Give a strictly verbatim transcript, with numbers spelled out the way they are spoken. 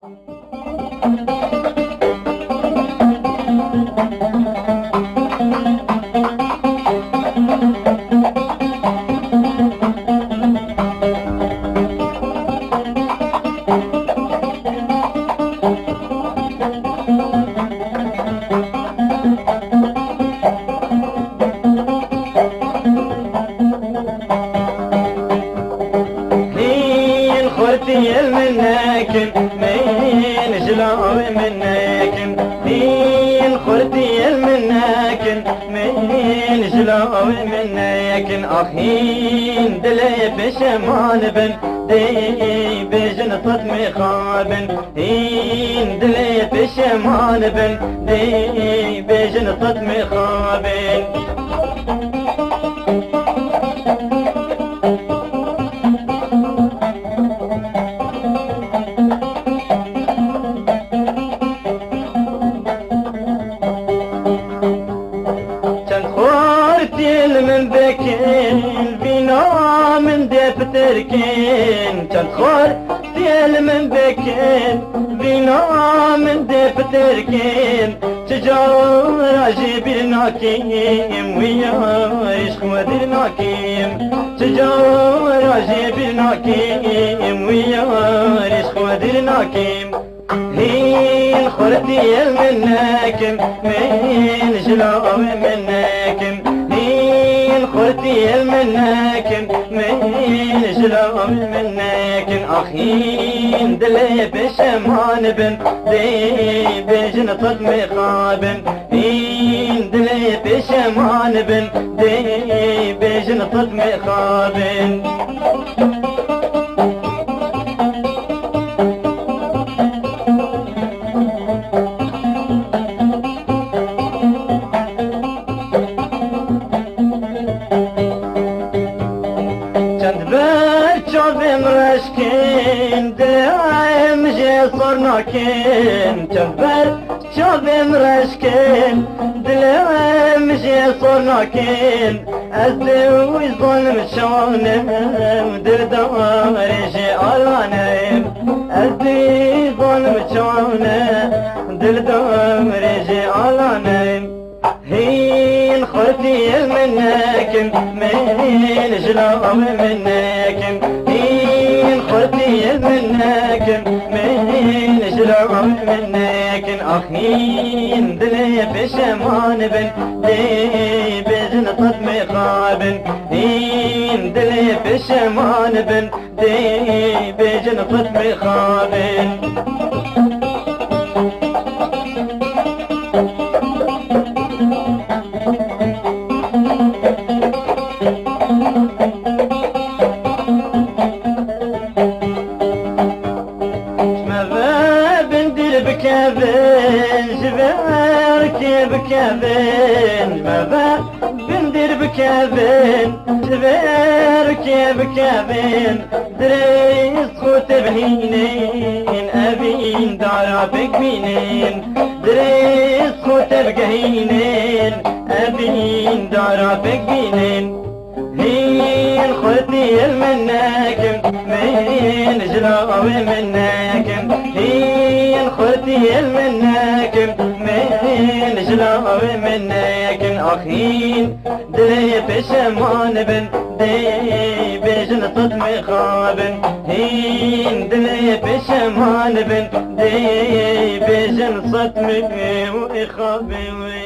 Hîn xurtiyê min nekin, min ji lawê min nekin. Hîn xurtiyê min nekin, min ji lawê min nekin. Ax hîn dilê pişeman bin, dê bêjin qet mixabin. Hîn dilê pişeman bin, dê bêjin qet mixabin. Çend xortî li min bikin, vîna min dê pitirkin. Çend xortî li min bikin, vîna min dê pitirkin. Çi cara jî bîr nakim, wî yarî ji xwe dîr nakim. Çi cara jî bîr nakim, wî yarî ji xwe dîr nakim. Hîn xurtiyê min nekin, min ji lawê min nekin. Hîn xurtiyê min nekin, min ji lawê min nekin. Ax hîn dilê pişeman bin, dê bêjin qet mixabin. Hîn dilê pişeman bin, dê bêjin qet mixabin. Çend ber çavêm reşkin, dilêm jê sor nakin. Çend ber çavêm reşkin, dilêm jê sor nakin. Ez dê wî zanim şanim, dildarê jê alanim. Ez dê zanim şanim, dildarê jê alanim. Hîn xurtiyê min nekin, min ji lawê min nekin. Hîn xurtiyê min nekin, min ji lawê min nekin. Ax hîn dilê pişeman bin, dê bêjin qet mixabin. Hîn dilê pişeman bin, dê bêjin qet mixabin. Me ve bin dîr bikevin, ji vê erkê bikevin. Me ve bin dîr bikevin, ji vê erkê bikevin. Dirêj xwe tevhînin, evîn dara pêk bînin. Dirêj xwe tevgehînin, evîn dara pêk bînin. Hîn xurtiyê min nekin, min ji lawê min nekin. Hîn xurtiyê min nekin, min ji lawê min nekin. Ax hîn dilê pişeman bin, dê bêjin qet mixabin. Hîn dilê pişeman bin, dê bêjin qet mixabin.